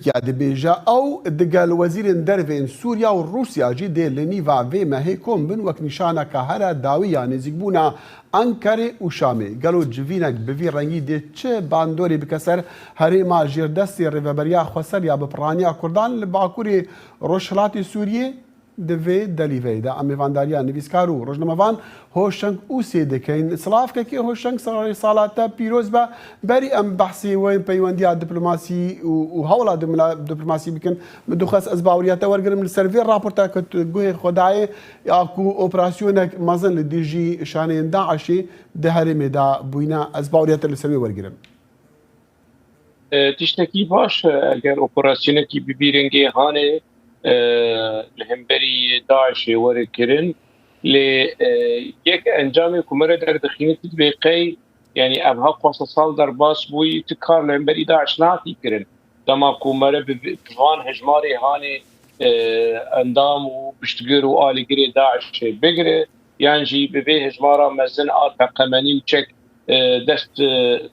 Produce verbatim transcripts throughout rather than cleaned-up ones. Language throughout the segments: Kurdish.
Ya dibêje, ew digel wezîrên dervên Sûriya û Rûsya jî dê li nîva vê mehê kom bin, wek nîşaneke here dawî ya nêzîkbûna Ankarê û Şamê. Gelo civînek bi vî rengî dê çi bandorê bike ser herêma jêrdestê Rêveberiya Xweser ya bi piraniya Kurdan li Bakurê Rojhilatê Sûriyê? Di vê delîveyê de em mêvandariya nivîskar û rojnamevan Hoşeng Ûsê dikin. Silav kekê Hoşeng, serê sala te pîroz be. Berî em behsê wê peywendiya diplomasî û, û hewla dimla-, diplomasî bikin. Min dixwest ez baweriya te wergirim li ser vê raporta ku tu guhê xwe dayê, ya ku operasyonek mezin li dijî şaneyên DAIŞê di herêmê de bûyne. Ez baweriya te li ser wê wergirim. E, tiştekî baş e, eger operasyonekî bi vî rengê hanê, e, li hemberî DAIŞê were kirin, lê, e, yek encamê ku me re derdixîne, tu dibê qey, yanî ev ha xwasa sal derbas bûyî, tu kar li hemberî DAIŞ nehatî kirin. Dema ku me re bi, bi van hejmarê hanê, e, endam û piştgir û alîgirê DAIŞê bigire, yan jî bi vê hejmara mezin a teqemenî û çek, e, dest, e,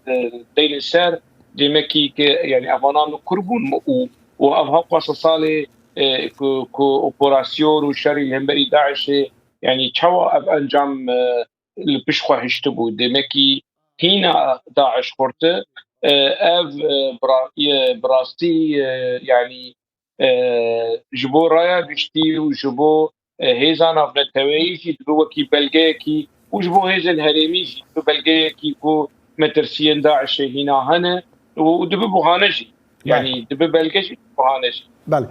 e, deynin ser, demekî ke, yanî, evanan li kur bûn û, û ev ha xwasa salê, e, ku, ku operasyon û şerî li hemberî DAIŞê, yanî, çawa ev encam, e, li pişt xwe hiştibû? Demekî hîna DAIŞ xurte, e, ev, e, bira-, e, bi rastî, e, yanî, e, ji bo raya giştî û ji bo, e, hêza navneteweyî jî dibe wekî belgeyekî û ji bo hêzên herêmî jî dibe belgeyekî ku metirsiyên DAIŞê hîna hene û, û dibe buhane jî. Belê. Yanî dibe belge jî, buhane jî. Belê.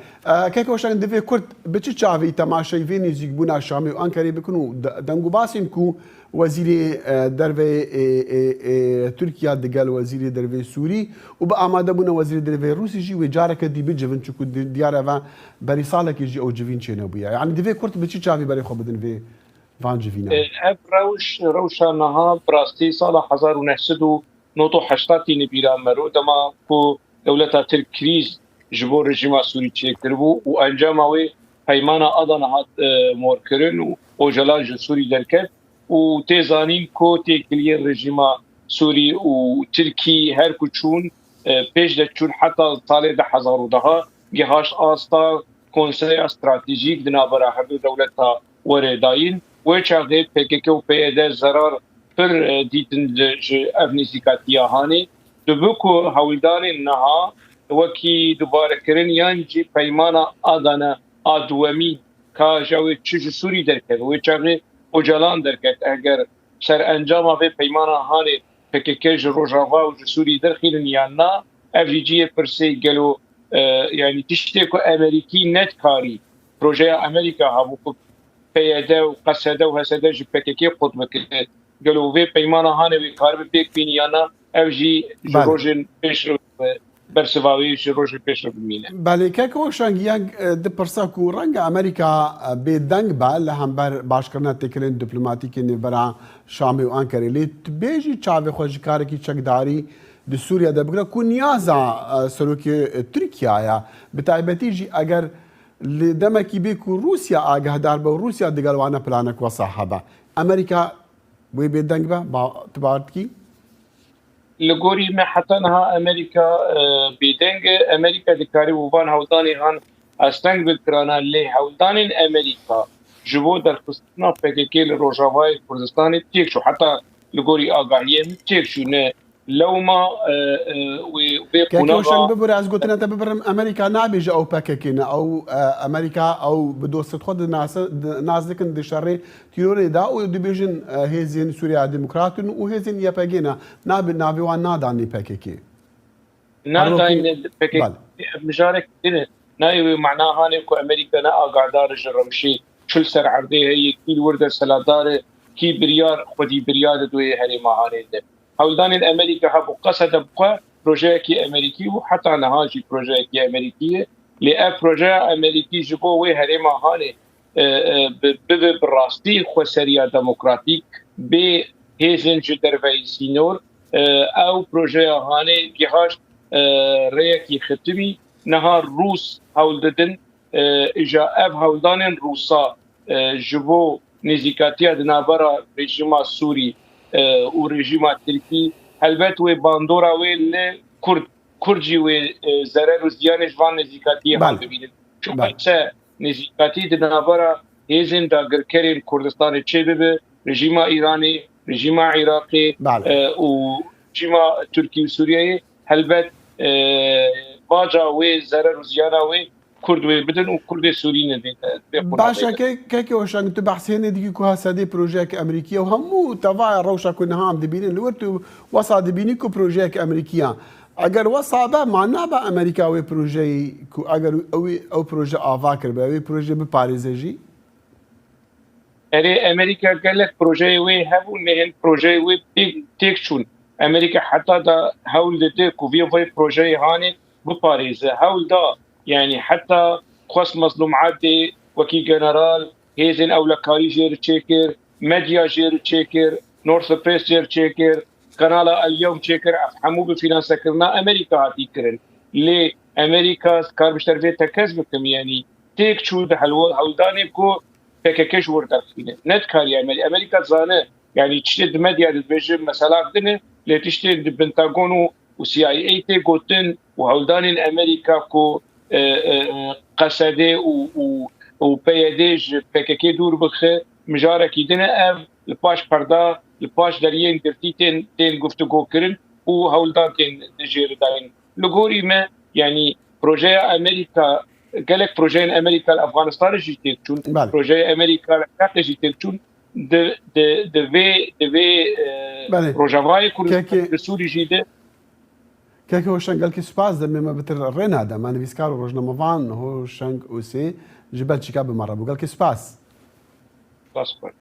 E, kek Hoşeng, divê Kurd bi çi çavî temaşeyî vê nêzîkbûna Şamê û Ankarê bikin û de-, dengûbasên ku Wezîrê, e, Derve ê, ê, ê Tirkiya digel Wezîrê Derve Sûrî û bi amadebûna Wezîrê Derve Rûsî jî wê careke dî bicivin, çunku di-, diyar e ve berî salekê jî ew civîn çênebûye. Yanî divê Kurd bi çi çavî berê xwe bidin vê van civînan? E, ev rewş, rewşa niha bi rastî sala hezar û neh sed û nod û heştadî li bîra me ro, dema ku dewleta Tirk krîz ji bo rejîma Sûrî çêkiribû û encama wê peymana Adana hat, e, morkirin û Ocalan ji Sûrî derket û tê zanîn ku têkiliyên rejîma Sûrî û Tirkî her ku çûn, e, pêş de çûn heta salê du hezar û deh gihaşt asta konseya stratejîk di navbera her du dewleta were dayîn. Wê çaxê P K K û P Y D zerar pir, e, dîtin li, ji ev nêzîkatiya hanê. Dibe ku hewldanên niha wekî dubarekirin yan jî peymana Adana a duwemîn ka ji ew ê çi ji Sûrî derkeve. Wê çaxê Ocalan derket. Eger serencama vê peymana hanê P K K ji Rojava û ji Sûrî derxînin yan na, ev jî cihê pirsê gelo, e, yanî tiştê ku Amerîkî nedikarî, projeya Amerîka hebû ku P Y D û Q S D û H S D ji P K K qut bike. Gelo vê peymana hanê wê karibe pêk bînî yan na, ev jî ji Belê. rojên pêş re, bersiva wê ji rojên pêş re bimîne. Belê, kek Hoşeng, yek, e, di pirsa ku renge Amerîka, e, bêdeng be li hember başkirina têkilên diplomatîk ên nêvbera Şamê û Ankarê. Lê tu bêjî çavê xwe ji karekî çekdarî di Sûriye de bigire ku niyaza, e, serokê, e, Tirkiye ye. Bi taybetî jî eger li demekî bê ku Rûsya agahdar be û Rûsya digel wane planek wesa hebe. Amerîka wê bêdeng be, ba-, tu bawer dikî? Li gorî me heta niha Amerîka, e, bêdeng e. Amerîka dikarî û van hewldanê han asteng bikirana, lê hewldanên Amerîka ji bo derxistina P K K li Rojavayê Kurdistanê têk çû. Heta li gorî agahiyê min têk çû, ne lewma, e, e, wê, wê Kek qûnaxa Hoşeng, bibûre, ez gotina te bibirim, Amerîka nabêje ew P K K ne, ew, e, Amerîka ew bi dostê xwe dinase-, di-, nas dikin di şerê tîrorê de û dibêjin, e, hêzên Sûriya Demokrat in û hêzên Y P G ne. Nabe-, navê wan nadanê P K K. Nadayne P K K. Belê. Mijarek din e. Nayê wê mana hanê ku Amerîka ne agahdar e ji rewşê çi li ser erdê heye, kî li wir desthilatdar e, kî biryar, xwedî biryar dide wê herêma hanê de. Hewldanên Amerîka hebû, qesede bi xwe projeyekî Amerîkî bû, heta niha jî projeyekî Amerîkî ye. Lê ev projeya Amerîkî ji bo wê herêma hanê, e, e, bi, bibe bi rastî xweseriya demokratîk, bê hêzên ji derveyî sînor, e, ew projeya hanê gihaşt, e, rêyekî xitimî. Niha Rûs hewl didin, e, îja ev hewldanên Rûsa, e, ji bo nêzîkatiya di navbera rejîma Sûrî, e, û rejîma Tirkî, helbet wê bandora wê li Kurd Kurd jî wê, e, zerer û ziyanê ji van nêzîkatiyê han bibînin. Çunka çi nêzîkatî di navbera hêzên dagirkerên Kurdistanê çêbibe, rejîma Îranê, rejîma Iraqê, e, û rejîma Tirkî û Sûriyeyê, helbet, e, baca wê, zerer û ziyana wê Kurd wê bidin û Kurdê Sûrî nebê, bê qûna. Baş e, bê. Kek-, kekê Hoşeng, tu behsê hênê dikî ku ha sedê projeyek Amerîkî ye û hemû tevaya rewşa ku niha em dibînin li wir, tu wesa dibînî ku projeyek Amerîkî ye. Eger wesa be, ma nabe Amerîka wê projeyê ku eger ew, ew proje ava kiribe, wê proje biparêze jî? Erê, Amerîka gelek projeyê wê hebûn, lê hin projeyê wê tê-, têk çûn. Amerîka heta da hewl dide ku vê vay projeyê hanê biparêze. Hewl da, yanî heta xwest Mezlûm Ebdê wekî general, hêzên ewlekarî jê re çêkir, medya jê re çêkir, North Press jê re çêkir, kanala El Yewm çêkir, ev hemû bi fînansekirina Amerîka hatî kirin. Lê Amerîka, kar bi şervê tekez bikim, yanî têk çû di helwe-, hewldanê ku P K K ji wir derxîne. Ne dikariye Amerî-, Amerîka dizane, yanî tiştê di medya de dibêje meselak din e, lê tiştê di Pentagon û, û C I A tê gotin û hewldanên Amerîka ku, e, e, e, Qesedê û, û, û P Y D ji P K K dûr bixe, mijarekî din e ev, li paş perda, li paş deriyên girtî tên, tên guftûgo kirin û hewldan tên jê re dayîn. Li gorî me, yanî projeya Amerîka, gelek projeyên Amerîka li Efxanistanê jî têk çûn, belê, projeyê Amerîka li Iraqê jî têk çûn, di, di, di vê, di vê, e, belê, Rojavayê Kurdistan, kekê, li Sûrî jî de. Kekê Hoşeng, gelkî spas, demê me bitir rê nade. Me nivîskar û rojnamevan Hoşeng Ûsê ji Belçîka bi me re bû. Gelkî spas. Spas xwe.